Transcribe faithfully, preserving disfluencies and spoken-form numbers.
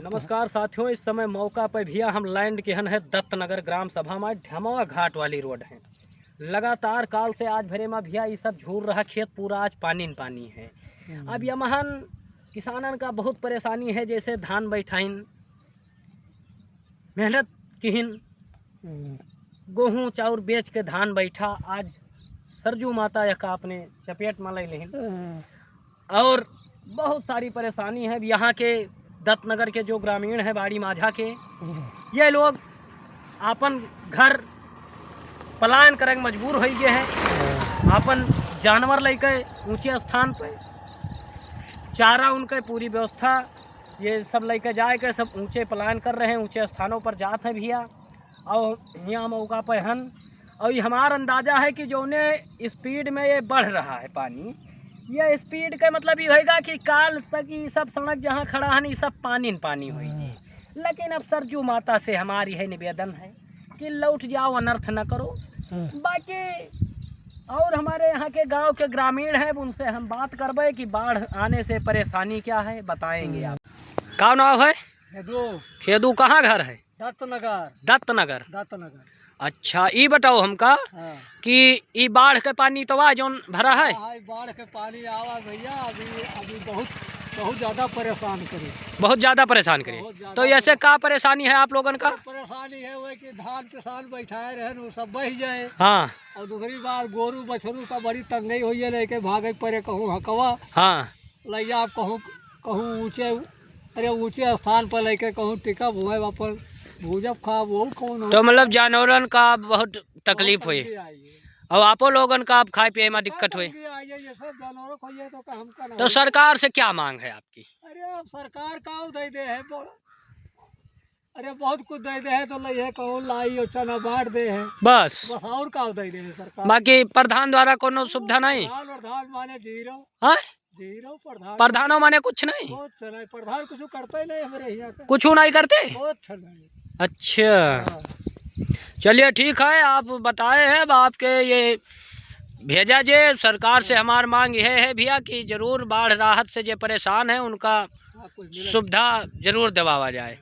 नमस्कार साथियों, इस समय मौका पे भैया हम लैंड किहन है दत्तनगर ग्राम सभा मा, ढमवा घाट वाली रोड है। लगातार काल से आज भरे मा भैया ई सब झूर रहा खेत, पूरा आज पानी न पानी है। हम्म। अब यमहन किसानन का बहुत परेशानी है, जैसे धान बैठाइन, मेहनत किहिन, हम्म। गोहूँ चाउर बेच के धान बैठा, आज सरजू माता यह का अपने चपेट मा ले लेहिन। हम्म। और बहुत सारी परेशानी है। अब यहाँ के दत्तनगर के जो ग्रामीण है बाड़ी माझा के, हम्म। ये लोग आपन घर पलायन करे के मजबूर होइ गए हैं। हम्म। आपन जानवर लेके ऊंचे स्थान पे चारा उनके पूरी व्यवस्था ये सब लेके जाए के सब ऊंचे पलायन कर रहे हैं, ऊंचे स्थानों पर जात हैं भैया। और यहाँ मौका पे हन, और ये हमार अंदाजा है कि जौने स्पीड में ये बढ़ रहा है पानी, ये स्पीड का मतलब ये होएगा कि काल तक ये सब सड़क जहाँ खड़ा है, ये सब पानी न पानी होई जी। हम्म। लेकिन अब सरजू माता से हमारी है निवेदन है कि लौट जाओ, अनर्थ न करो। हम्म। बाकी और हमारे यहाँ के गांव के ग्रामीण हैं, उनसे हम बात करबे कि बाढ़ आने से परेशानी क्या है, बताएंगे हम्म। आप। का नाव है? खेदू। खेदू, कहाँ घर है? दत्तनगर। दत्तनगर। दत्तनगर। अच्छा, ई बताओ हमका हाँ। कि ई बाढ़ के पानी तो आ जौन भरा है? हाँ, ई बाढ़ के पानी आवा भैया, अभी, अभी बहुत, बहुत ज्यादा परेशान करे। बहुत ज्यादा परेशान करे। बहुत ज्यादा तो ऐसे परेशान। का परेशानी है आप लोगन का? परेशानी है वो कि धान किसान बैठाए रहे, वो सब बह जाए। हाँ। और दूसरी बात, गोरू बछरू का बड़ी तंगई होई है, लेके भागे परे कहूँ हकवा। हाँ। लैया आप कहूँ, कहूँ ऊंचे, अरे ऊंचे स्थान पर लेके कहूँ टिकब, हुए अपन भूजब खाब, वो कौन हो? तो मतलब जानवरन का बहुत तकलीफ बहुत हुई। तंगी आई है। और आपो लोगन का आप खाए पिए में दिक्कत हुई। तंगी आई है, ये सब जानवरों को, ये तो का हमका ना तो हुई। सरकार से क्या मांग है आपकी? अरे अब सरकार का दे दे है, ब-, अरे बहुत कुछ दे दे है तो लइहे कहूँ लाई और चना बांट दे है। बस। बस और का दे दे है सरकार? बाकी प्रधान द्वारा कोनो सुविधा नहीं? प्रधान, प्रधान माने जीरो। हाँ? जीरो प्रधान। प्रधानो माने कुछ नहीं? कुछ नहीं, प्रधान कुछ करते ही नहीं हमारे यहाँ पे। कुछ नहीं करते? कुछ नहीं। अच्छा। हाँ। चलिए ठीक है, आप बताए हैं, अब आपके ये भेजा जे सरकार से। हाँ। हमार मांग यह है भैया कि जरूर बाढ़ राहत से जे परेशान है उनका हाँ, कुछ मिले। सुविधा जरूर दिवावा जाए।